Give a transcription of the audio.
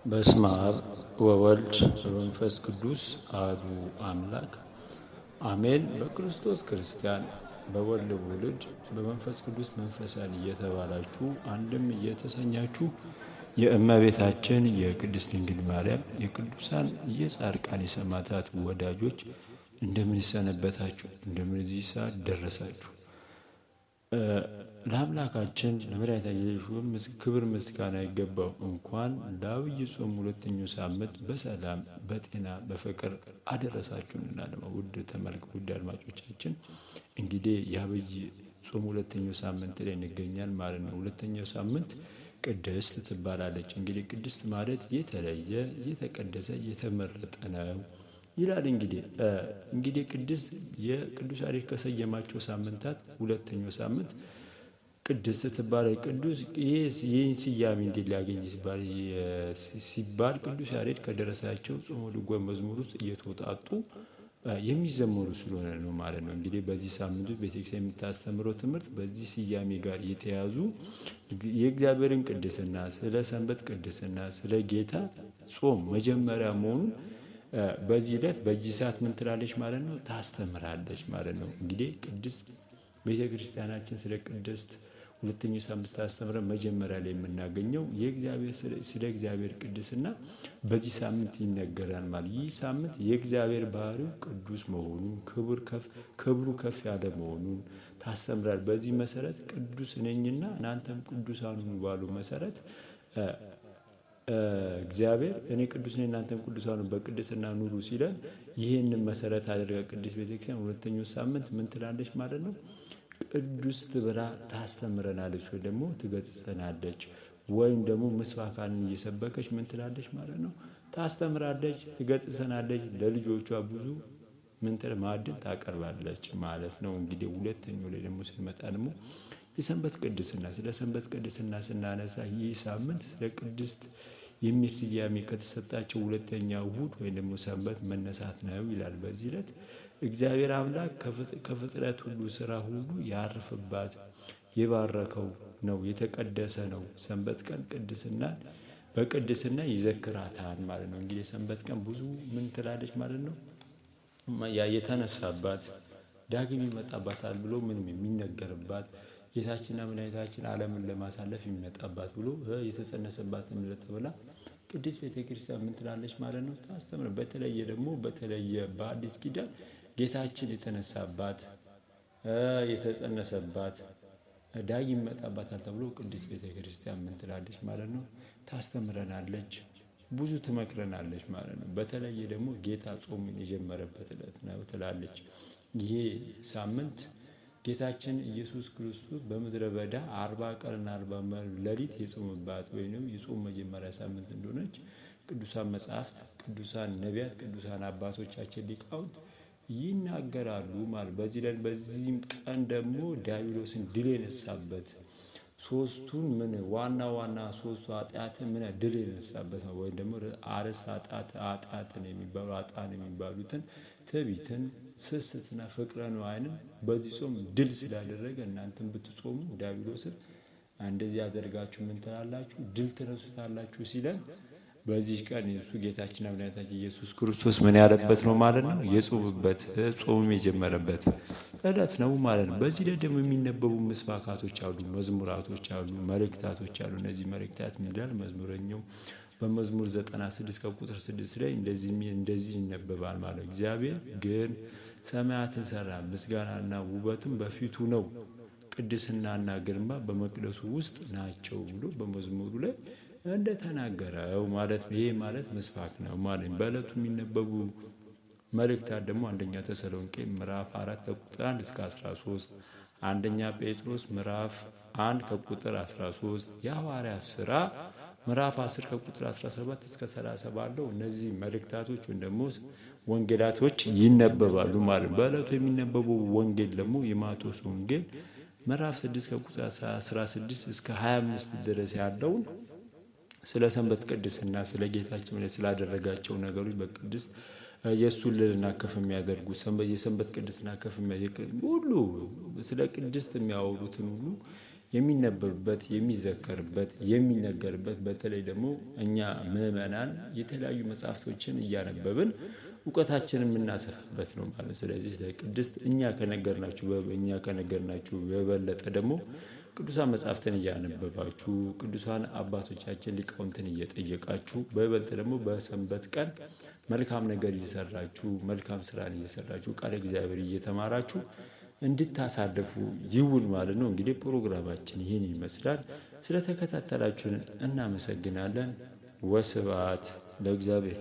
በስመ አብ ወወልድ ወመንፈስ ቅዱስ አሐዱ አምላክ አሜን። በክርስቶስ ክርስቲያን፣ በወልድ ውልድ፣ በመንፈስ ቅዱስ መንፈሳን እየተባላችሁ አንድም እየተሰኛችሁ የእመቤታችን የቅድስት ድንግል ማርያም የቅዱሳን የጻድቃን የሰማዕታት ወዳጆች እንደምን ይሰነበታችሁ? እንደምን እዚህ ሰዓት ደረሳችሁ? ለአምላካችን ለመድኃኒታችን ክብር ምስጋና ይገባው። እንኳን ለዐቢይ ጾም ሁለተኛው ሳምንት በሰላም በጤና በፍቅር አደረሳችሁ እንላለን። ውድ ተመልክ ውድ አድማጮቻችን፣ እንግዲህ የዐቢይ ጾም ሁለተኛው ሳምንት ላይ እንገኛል ማለት ነው። ሁለተኛው ሳምንት ቅድስት ትባላለች። እንግዲህ ቅድስት ማለት የተለየ፣ የተቀደሰ፣ የተመረጠ ነው ይላል። እንግዲህ ቅድስት የቅዱስ ያሬድ ከሰየማቸው ሳምንታት ሁለተኛው ሳምንት ቅድስት ትባላለች። ቅዱስ ይህን ስያሜ እንዴት ሊያገኝ ሲባል ቅዱስ ያሬድ ከደረሳቸው ጾመ ድጓ መዝሙር ውስጥ እየተወጣጡ የሚዘመሩ ስለሆነ ነው ማለት ነው። እንግዲህ በዚህ ሳምንት ቤተክርስቲያን የምታስተምረው ትምህርት በዚህ ስያሜ ጋር የተያዙ የእግዚአብሔርን ቅድስና፣ ስለ ሰንበት ቅድስና፣ ስለ ጌታ ጾም መጀመሪያ መሆኑን በዚህ ዕለት በዚህ ሰዓት ምን ትላለች ማለት ነው? ታስተምራለች ማለት ነው። እንግዲህ ቅድስት ቤተ ክርስቲያናችን ስለ ቅድስት ሁለተኛው ሳምንት ታስተምረን መጀመሪያ ላይ የምናገኘው የእግዚአብሔር ስለ እግዚአብሔር ቅድስና በዚህ ሳምንት ይነገራል ማለት። ይህ ሳምንት የእግዚአብሔር ባህሪው ቅዱስ መሆኑን ክብሩ ከፍ ያለ መሆኑን ታስተምራል። በዚህ መሰረት ቅዱስ ነኝና እናንተም ቅዱሳን ሁኑ ባሉ መሰረት እግዚአብሔር እኔ ቅዱስ ነኝ እናንተም ቅዱሳን በቅድስና ኑሩ ሲለን ይህንን መሰረት አድርጋ ቅድስት ቤተክርስቲያን ሁለተኛው ሳምንት ምን ትላለች ማለት ነው? ቅዱስ ብላ ታስተምረናለች ወይ ደግሞ ትገጽጸናለች ወይም ደግሞ ምስባካንን እየሰበከች ምን ትላለች ማለት ነው? ታስተምራለች፣ ትገጽጸናለች፣ ለልጆቿ ብዙ ምን ማዕድን ታቀርባለች ማለት ነው። እንግዲህ ሁለተኛው ላይ ደግሞ ስንመጣ ደግሞ የሰንበት ቅድስና፣ ስለ ሰንበት ቅድስና ስናነሳ ይህ ሳምንት ስለ ቅድስት የሚል ስያሜ ከተሰጣቸው ሁለተኛ እሁድ ወይም ደግሞ ሰንበት መነሳት ነው ይላል። በዚህ ዕለት እግዚአብሔር አምላክ ከፍጥረት ሁሉ ስራ ሁሉ ያርፍባት የባረከው ነው፣ የተቀደሰ ነው። ሰንበት ቀን ቅድስናን በቅድስና ይዘክራታል ማለት ነው። እንግዲህ ሰንበት ቀን ብዙ ምን ትላለች ማለት ነው? ያ የተነሳባት ዳግም ይመጣባታል ብሎ ምንም የሚነገርባት ጌታችንና መድኃኒታችን ዓለምን ለማሳለፍ የሚመጣባት ብሎ የተጸነሰባት ዕለት ተብላ ቅድስት ቤተክርስቲያን ምን ትላለች ማለት ነው? ታስተምር። በተለየ ደግሞ በተለየ በአዲስ ኪዳን ጌታችን የተነሳባት፣ የተጸነሰባት፣ ዳግም ይመጣባታል ተብሎ ቅድስት ቤተክርስቲያን ምን ትላለች ማለት ነው? ታስተምረናለች፣ ብዙ ትመክረናለች ማለት ነው። በተለየ ደግሞ ጌታ ጾሙን የጀመረበት ዕለት ነው ትላለች። ይሄ ሳምንት ጌታችን ኢየሱስ ክርስቶስ በምድረ በዳ 40 ቀንና 40 ሌሊት የጾመባት ወይንም የጾም መጀመሪያ ሳምንት እንደሆነች ቅዱሳን መጻሕፍት፣ ቅዱሳን ነቢያት፣ ቅዱሳን አባቶቻችን ሊቃውንት ይናገራሉ ማለት። በዚህ ላይ በዚህም ቀን ደግሞ ዲያብሎስን ድል የነሳበት ሶስቱን ምን ዋና ዋና ሶስቱ ኃጢአትን ምን ድል የነሳበት ነው። ወይም ደግሞ አርእስተ ኃጢአትን የሚባሉ ኃጥአን የሚባሉትን ትዕቢትን፣ ስስትና ፍቅረ ንዋይንም በዚህ ጾም ድል ስላደረገ እናንተም ብትጾሙ ዲያብሎስን እንደዚህ ያደርጋችሁ ምን ትላላችሁ? ድል ትነሱታላችሁ ሲለን በዚህ ቀን እሱ ጌታችን አምላካችን ኢየሱስ ክርስቶስ ምን ያለበት ነው ማለት ነው? የጾምበት ጾምም የጀመረበት ዕለት ነው ማለት ነው። በዚህ ላይ ደግሞ የሚነበቡ ምስባካቶች አሉ፣ መዝሙራቶች አሉ፣ መልእክታቶች አሉ። እነዚህ መልእክታት ምን ይላል መዝሙረኛው? በመዝሙር 96 ከቁጥር 6 ላይ እንደዚህ እንደዚህ ይነበባል ማለት ነው። እግዚአብሔር ግን ሰማያትን ሰራ፣ ምስጋናና ውበትም በፊቱ ነው፣ ቅድስናና ግርማ በመቅደሱ ውስጥ ናቸው ብሎ በመዝሙሩ ላይ እንደተናገረው ማለት ነው። ይሄ ማለት ምስባክ ነው ማለት ነው። በዕለቱ የሚነበቡ መልእክታት ደግሞ አንደኛ ተሰሎንቄ ምዕራፍ 4 ከቁጥር 1 እስከ 13፣ አንደኛ ጴጥሮስ ምዕራፍ 1 ከቁጥር 13፣ የሐዋርያት ሥራ ምዕራፍ 10 ከቁጥር 17 እስከ 30 ባለው እነዚህ መልእክታቶች ወይም ደግሞ ወንጌላቶች ይነበባሉ ማለት ነው። በዕለቱ የሚነበቡ ወንጌል ደግሞ የማቴዎስ ወንጌል ምዕራፍ 6 ከቁጥር 16 እስከ 25 ድረስ ያለውን ስለ ሰንበት ቅድስና ስለ ጌታችን ስላደረጋቸው ነገሮች በቅድስት የእሱን ልዕልና ከፍ የሚያደርጉ የሰንበት ቅድስና ከፍ የሚያደርጉ ሁሉ ስለ ቅድስት የሚያወሩትን ሁሉ የሚነበብበት፣ የሚዘከርበት፣ የሚነገርበት፣ በተለይ ደግሞ እኛ ምዕመናን የተለያዩ መጽሐፍቶችን እያነበብን እውቀታችንን የምናሰፋበት ነው ማለት። ስለዚህ ለቅድስት እኛ ከነገርናችሁ በበለጠ ደግሞ ቅዱሳን መጽሐፍትን እያነበባችሁ፣ ቅዱሳን አባቶቻችን ሊቃውንትን እየጠየቃችሁ፣ በይበልጥ ደግሞ በሰንበት ቀን መልካም ነገር እየሰራችሁ፣ መልካም ስራን እየሰራችሁ፣ ቃለ እግዚአብሔር እየተማራችሁ እንድታሳልፉ ይሁን ማለት ነው። እንግዲህ ፕሮግራማችን ይህን ይመስላል። ስለተከታተላችሁን እናመሰግናለን። ወስብሐት ለእግዚአብሔር።